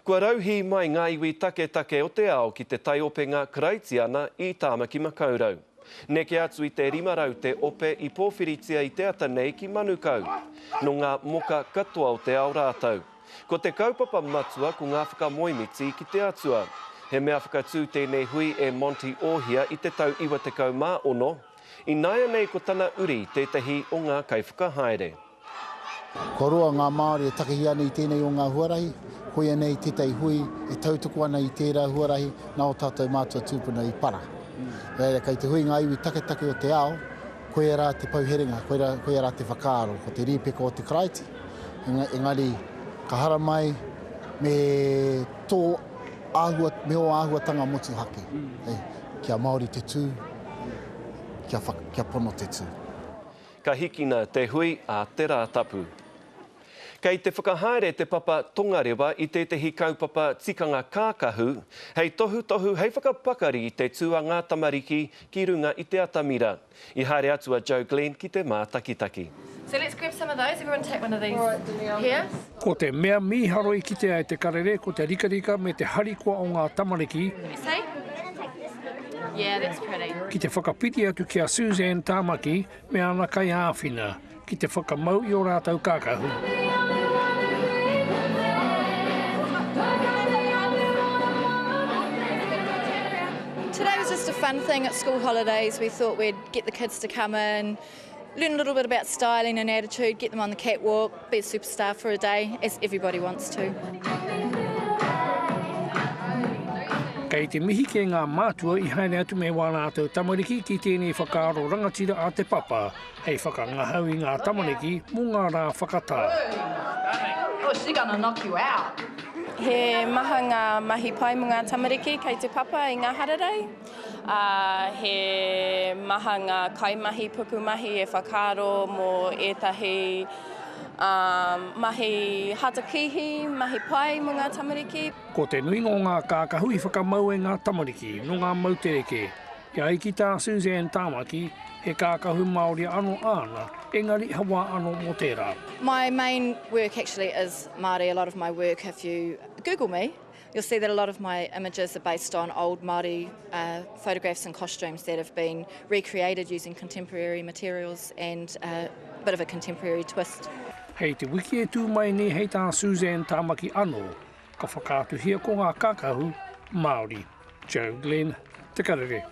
Kua rauhī mai ngā iwi taketake o te ao ki te taiopenga Karaitiana i Tāmaki Makaurau. Neke atu i te 500 te ope i pōwhiritia i te ata nei ki Manukau. Nō ngā moka katoa o te ao rātou. Ko te kaupapa matua ko ngā whakamoemiti ki te Atua. He mea whakatū tēnei hui e Monty Ohia i te tau 96, ināianei ko tana uri tētahi o ngā kaiwhakahaere. Kua roa ngā Māori e takahi ana i tēnei o ngā huarahi, koia nei tētahi hui e tautoko ana i tērā huarahi nā ō tātou mātua tūpuna i para. Reira, kei te hui ngā iwi taketake o te ao, koia rā te pou herenga, koia, koia rā te whakaaro, ko te rīpeka o te Karaiti, engari ka haramai me tō āhua, me ō āhuatanga motuhake, kia Māori te tū, kia, kia pono te tū. Ka hikina te hui a te Rātapu. Kei te whakahaere Te Papa Tongarewa i tētehi kaupapa tikanga kākahu hei tohutohu, hei whakapakari i te tū a ngā tamariki ki runga i te atamira. I haere atu a Joe Glenn ki te mātakitaki. So let's grab some of those, everyone take one of these here. Ko te mea mīharo i kitea e te karere ko te rikarika me te harikoa o ngā tamariki ki te whakapiri atu ki a Suzanne Tamaki me ana kaiāwhina ki te whakamau i ō rātou kākahu. Today was just a fun thing at school holidays. We thought we'd get the kids to come in, learn a little bit about styling and attitude, get them on the catwalk, be a superstar for a day, as everybody wants to. Kei te mihi kē ngā mātua i haere atu me wā rātou tamariki ki tēnei whakaaro rangatira a Te Papa hei whakangahau i ngā tamariki mō ngā rā whakatā. He maha ngā mahi pai mō ngā tamariki kei Te Papa i ngā hararei. Ā, he maha ngā kaimahi pukumahi e whakaaro mō ētahi mahi hatakīhi, mahi pai mō ngā tamariki. Ko te nuinga o ngā kākahu i whakamau e ngā tamariki nō ngā moutere kē. E ai ki tā Suzanne Tamaki, he kākahu Māori ano āna, engari he wā ano mō tērā. My main work actually is Māori, a lot of my work if you google me, You'll see that a lot of my images are based on old Māori uh, photographs and costumes that have been recreated using contemporary materials and a bit of a contemporary twist. Hei te wiki e tū mai nei hei tā Suzanne Tamaki anō, ka whakaatuhia ko ngā kākahu Māori. Joe Glenn, Te Karere.